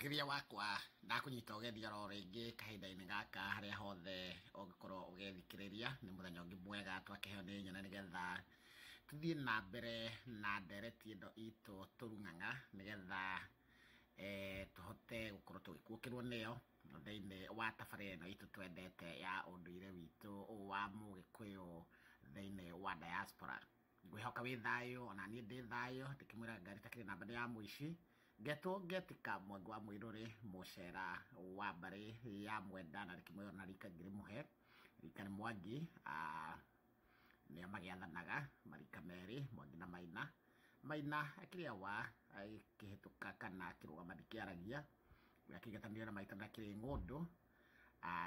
Mũthikĩrĩria wakwa, ndakũnyita ũgendi oro rĩngĩ kahinda-inĩ gaka harĩa hothe ũngĩkorwo ũgĩthikĩrĩria. Nĩ mũthenya ũngĩ mwega twakĩheo nĩ nyene nĩgetha tũthiĩ na mbere na ndereti ĩno itũ tũrung'ang'a, nĩgetha tũhote gũkorwo tũgĩkuũkĩrwo nĩyo thĩinĩ wa tabarĩra ĩno itũ twendete ya ũndũire witũ wa Mũgĩkũyũ thĩinĩ wa diaspora. Ngwĩhoka wĩ thayũ, ona niĩ ndĩ thayũ. Ndĩkĩmwĩra ngari takĩrĩ namba nĩ ya mũici. Ngetwo ngetika Mwangi wa Mwiruri, mũcera wa mbarĩ ya Mwenda, na ndĩkĩmwĩra na rika ngĩrĩmũhe rika nĩ Mwangi. Nĩo magĩathanaga marika merĩ, Mwangi na Maina. Maina akĩrĩa wa akĩhĩtũka kana akĩrũgama ndikĩaragia, akĩgetanio na maita na kĩrĩ ng'ũndũ.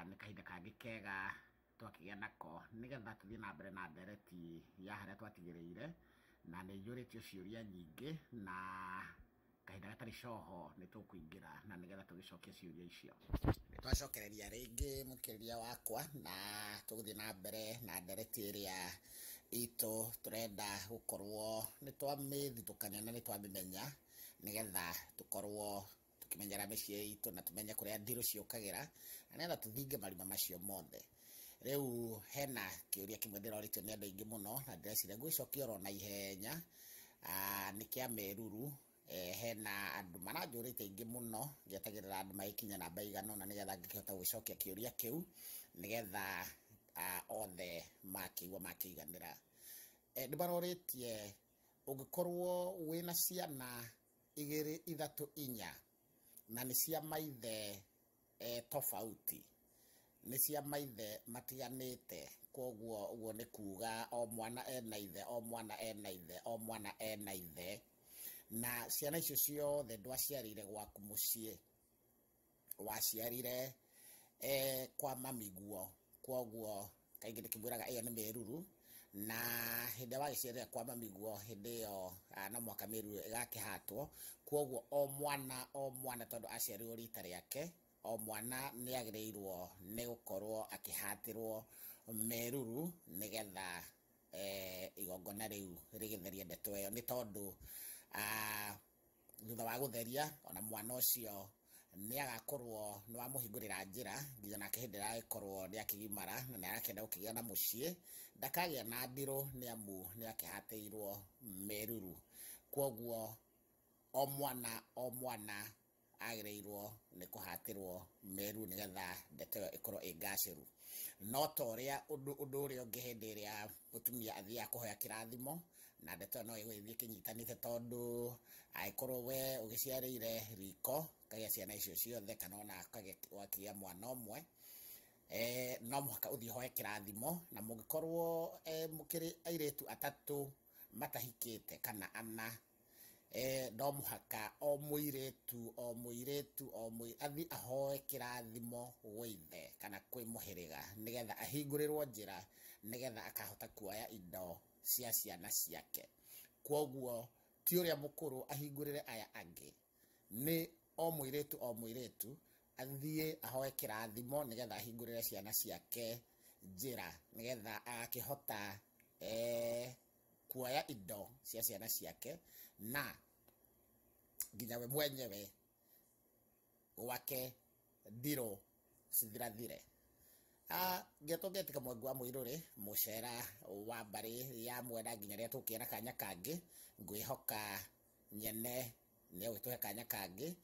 Nĩ kahinda kangĩ kega twakĩgĩa nako nĩgetha tũthiĩ na mbere na ndereti ya harĩa twatigĩrĩire, na nĩ iyũrĩtio ciũria nyingĩ, na kahinda gatarĩ coho nĩ tũkũingĩra na nĩgetha tũgĩcokie ciũria icio. Nĩ twacokereria rĩngĩ, mũthikĩrĩria wakwa, na tũgũthiĩ na mbere na ndereti ĩrĩa itũ tũrenda gũkorwo nĩ twamĩthitũkania na nĩ twamĩmenya, nĩgetha tũkorwo tũkĩmenyera mĩciĩ itũ na tũmenye kũrĩa ndirũ ciũkagĩra, na nĩgetha tũthinge marima macio mothe. Rĩu hena kĩũria kĩmwe ndĩrorĩtio nĩ andũ aingĩ mũno, na ndĩreciria ngwĩcokia oro na ihenya. Nĩ kĩa meruru. Hena andũ maranjũrĩte aingĩ mũno, ngĩetagĩrĩra andũ magĩkinya namba igana ũna nĩgetha ngĩkĩhota gũgĩcokia kĩũria kĩu, nĩgetha othe makĩigua makĩiganĩra. Nĩ marorĩtie, ũngĩkorwo wĩna ciana igĩrĩ, ithatũ, inya, na nĩ cia maithe tofauti, nĩ cia maithe matiganĩte, koguo ũguo nĩ kuga o mwana ena ithe, o mwana ena ithe, o mwana ena ithe, na ciana icio ciothe ndwaciarĩire gwaku mũciĩ, waciarire kwa mamiguo. Koguo kaingĩ ndĩkĩmwĩraga ĩyo nĩ mĩruru, na hĩndĩ ĩrĩa wagĩciarĩra kwa mamiguo, hĩndĩ ĩyo no mũhaka mĩruru ĩgakĩhatwo. Koguo o mwana o mwana, tondũ aciarirwo rita rĩake, o mwana nĩ agĩrĩirwo nĩ gũkorwo akĩhatĩrwo meruru, nĩgetha igongona rĩu rĩgĩtherie ndeto ĩyo, nĩ tondũ thutha wa gũtheria, ona mwana ũcio nĩ agakorwo nĩ wamũhingũrĩra njĩra nginya nake hĩndĩ ĩrĩa agĩkorwo nĩ akĩgimara na nĩ arakĩenda gũkĩgĩa na mũciĩ, ndakagĩa na ndirũ, nĩ amu nĩ akĩhatĩirwo meruru. Koguo o mwana o mwana agĩrĩirwo nĩ kũhatĩrwo meru, nĩgetha ndeto ĩyo ĩkorwo ĩ ngacĩru. No ta ũrĩa ũndũ ũrĩa ũngĩ, hĩndĩ ĩrĩa mũtumia athiaga kũhoya kĩrathimo, na ndeto ĩyo no ĩgũgĩthiĩ ĩkĩnyitanĩte, tondũ angĩkorwo we ũgĩciarĩire riko ũkagĩa ciana icio ciothe, kana ona wakĩgĩa mwana ũmwe, no mũhaka ũthiĩ ũhoe kĩrathimo. Na mũngĩkorwo mũkĩrĩ airĩtu atatũ matahikĩte kana ana, no mũhaka o mũirĩtu o mũirĩtu o athiĩ ahoe kĩrathimo gwĩ ithe kana kwĩ mũhĩrĩga, nĩgetha ahingũrĩrwo njĩra, nĩgetha akahota kuoya indo cia ciana ciake. Koguo ti ũrĩa mũkũrũ ahingũrĩre aya angĩ, nĩ o mũirĩtu o mũirĩtu athiĩ ahoe kĩrathimo, nĩgetha ahingũrĩre ciana ciake njĩra, nĩgetha agakĩhota kuoya indo cia ciana ciake, na nginya we mwenyewe gwake ndirũ cithirathire. Ngetwo ngetika Mwangi wa Mwiruri, mũcera wa mbarĩ ya Mwenda. Nginya rĩrĩa tũkĩona kanya kangĩ, ngwĩhoka nyene nĩ egũgĩtũhe kanya kangĩ,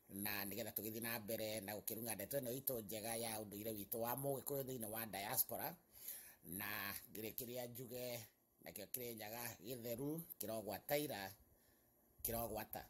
na nĩgetha tũgĩthiĩ na mbere na gũkĩrung'a ndeto ĩno itũ njega ya ũndũire witũ wa Mũgĩkũyũ thĩinĩ wa diaspora. Na ngĩrĩkĩria njuge, nakĩo Kĩrĩnyaga gĩtheru kĩrogwata ira kĩrogwata.